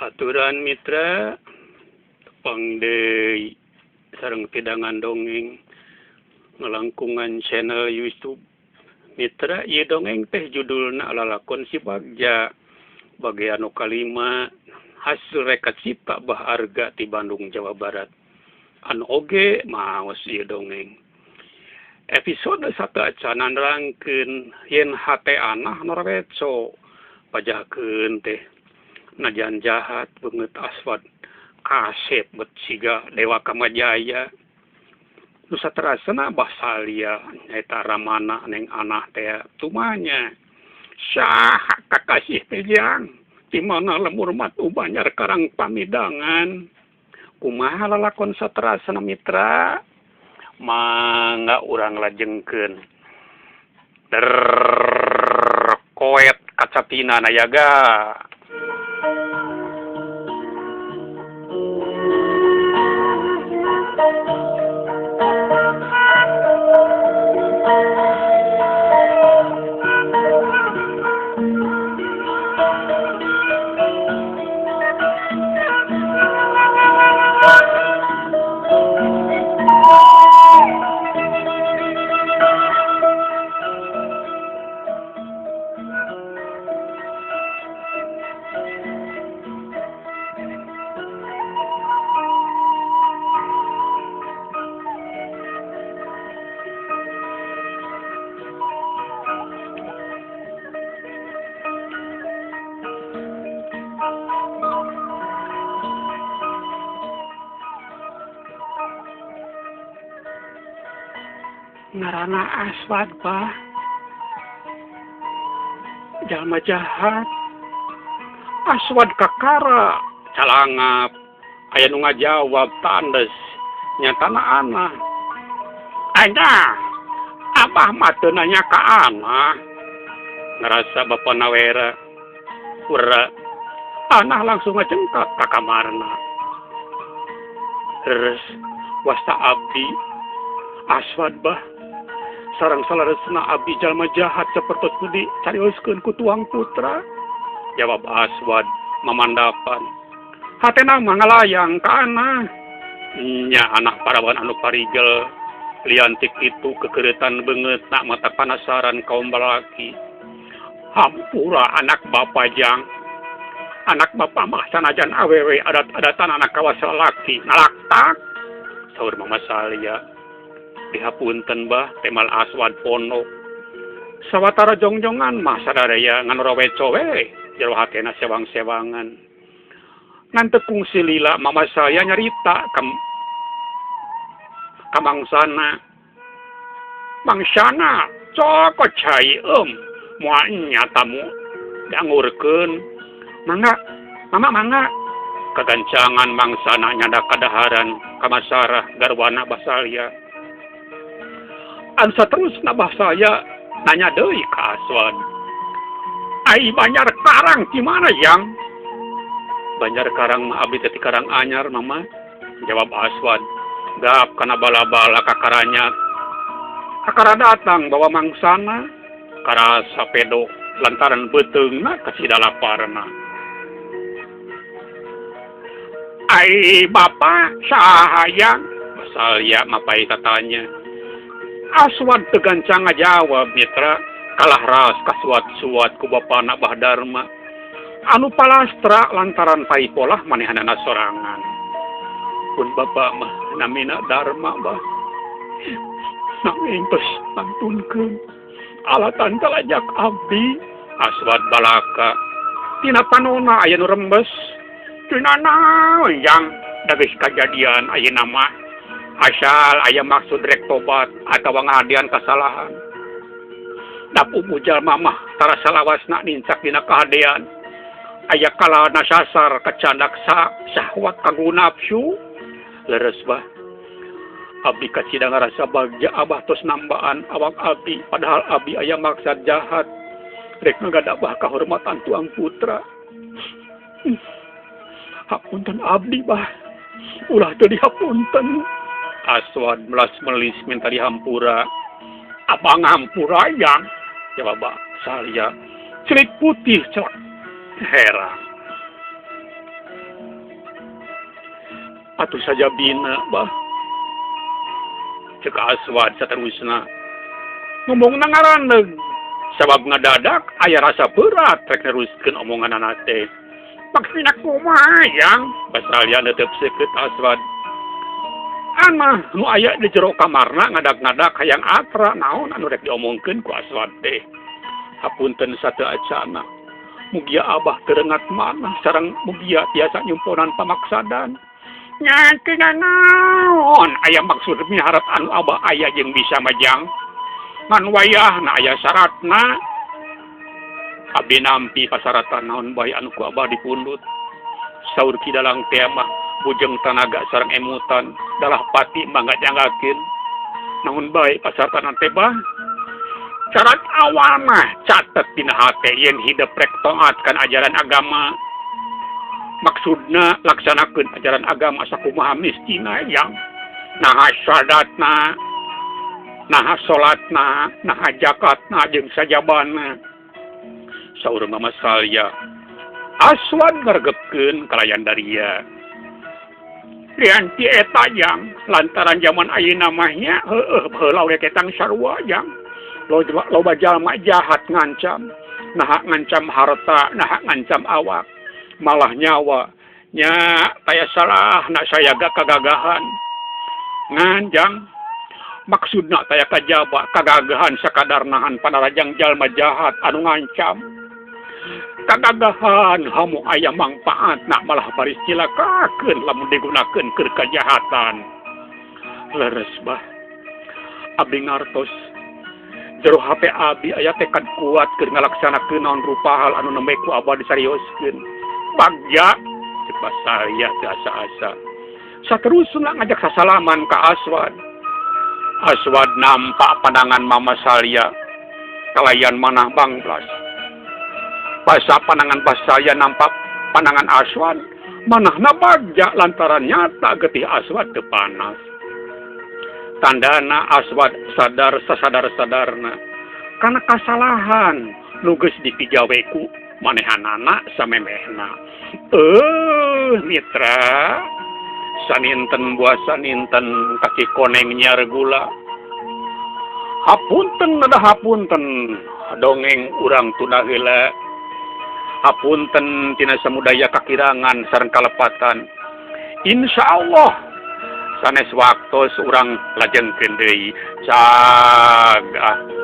Aturan mitra tepang deui sareng pidangan dongeng ngalangkungan channel YouTube Mitra. Ieu dongeng teh judulna Lalakon Si Bagja bagian nu kalima hasil reka cipta Bah Arga ti Bandung, Jawa Barat. Anu oge maos ieu dongeng. Episode sateuacan nerangkeun yen hate anah noraweco pajakeun teh najan jahat beungeut Aswad kasep bet siga Dewa Kamajaya. Nu saterasna Bah Salia nyaeta ramana neng anah teh tumanya. Saha kakasih teh jang di mana lemur matu Banjar Karang pamidangan. Kumaha lalakon saterasna mitra? Mangga urang lajengkeun. Der koet kacapina nayaga. Ngarana Aswad bah jalma jahat. Aswad kakara calangap aya nu ngajawab tandes nyatana anah. Anah abah mah teu nanya ka anah. Ngarasa bapa nawera ura anah langsung ngacengkak ka kamarna. Terus wasta abdi Aswad bah sareng salaresna abdi jalma jahat sapertos nu dicarioskeun ku tuang putra. Jawab Aswad mamandapan. Hatena mah ngalayang ka anah. Nya anah parawan anu parigel liantik itu kekeretan beungeut na mata panasaran kaum balaki. Hampura anak bapa jang. Anak bapa mah sanajan awewe adat-adatan anak kawas lalaki ngalaktak. Saur Mama Salia. Dihapunten bah temal Aswad pondok. Sawatara jongjongan mah sadaraya ngan raweco we jero hatena sewang-sewangan. Ngan teu kungsi lila mama saya nyarita ka mangsana. Mangsana cokot cai moal nya tamu diangurkeun. Mangga mama mangga. Kagancangan mangsana nyanda kadaharan ka Masarah garwana Basalia. Ansa terus nabah saya nanya deui ka Aswad. Ai Banjar Karang di mana yang? Banjar Karang mah abdi teh ti Karang Anyar mama. Jawab Aswad. Gap kana bala-bala kakaranyat. Kakara datang bawa mangsana karasa pedo lantaran beuteungna kasida laparna. Ai bapa saha yang? Basalia mapai tatanya. Aswad tegancang ngajawab mitra kalah ras kasuat-suat ku bapana Bah Darma anu palastra lantaran paipolah manehanana sorangan. Pun bapa mah namina Darma bah nanging tos pantunkeun alatan kalajak abdi. Aswad balaka tina panona aya nu rembes tina naon jang da geus kajadian ayeuna mah. Asal aya maksud rek tobat atawa ngahadian kasalahan. Dapu jalma mah tara salawasna nincak dina kahadean. Aya kalana sasar kacandak sahwat kanggo nafsu. Leres bah. Abdi kacida ngarasa bagja abah tos nambaan awak abdi padahal abdi aya maksud jahat. Rek ngagadabah kahormatan tuang putra. Hapunten abdi bah. Ulah teu dihapunten. Aswad melas melis minta dihampura. Abang hampura yang? Jawab Salia. Celik putih celak herang. Atuh sajabina bah. Cek Aswad saterusna. Ngomongna ngarandeug. Sabab ngadadak aya rasa berat rek neruskeun omonganana teh. Maksudna kumaha yang? Basalia netep seukeut Aswad. Anah nu aya di jero kamarna ngadak-ngadak hayang atra naon anu rek diomongkeun ku Aswad teh. Hapunten sateu acana. Mugia abah terengat manah sareng mugia tiasa nyumponan pamaksadan. Nya teu naon aya maksud miharep anu abah aya jeung bisa majang. Ngan wayahna aya syaratna. Abdi nampi pasaratan naon bae anu ku abah dipundut. Saur Ki Dalang teh mah bujeng tanaga sareng emutan dalah pati mangga janggakeun. Naon bae pasaratan teh bah? Syarat awal mah catet dina hate yen hidep rek taat kan ajaran agama. Maksudna laksanakeun ajaran agama sakumaha mistina yang naha syaratna, naha salatna, naha zakatna jeung sajabana. Saur Mama Salya Aswad ngaregepkeun kalayan daria. Lian ti eta jang lantaran jaman ayeuna mah nya heueuh baheula we ketang sarua jang. Loba jalma jahat ngancam, naha ngancam harta, naha ngancam awak, malah nyawa. Nya taya salah nak sayaga kagagahan. Nganjang maksudna taya kajaba kagagahan sakadar nahan panarajang jalma jahat anu ngancam. Kagagahan hamu aya mangpaat nak malah baris cilakakeun lamun digunakeun keur kajahatan. Leres bah. Abdi ngartos jero HP abi aya tekad kuat keur ngalaksanakeun naon rupa hal anu nembe ku abah disarioskeun. Bagja cek Basalia teu asa-asa. Saterusna ngajak sasalaman ka Aswad. Aswad nampak pandangan Mama Salya kalayan manah banglas. Basa pandangan Basalia nampak pandangan Aswad, manahna bagja lantaran nyata getih Aswad teu panas. Tandana Aswad sadar sasadar-sadarna kana kasalahan nu geus dipigawe ku manehanana samemehna. Mitra saninten buah saninten kaki koneng nyiar gula. Hapunten nada hapunten dongeng urang tunda heula. Hapunten tina samudaya kakirangan sareng kalepatan. Insyaallah sanes waktos urang lajengkeun deui. Cagah.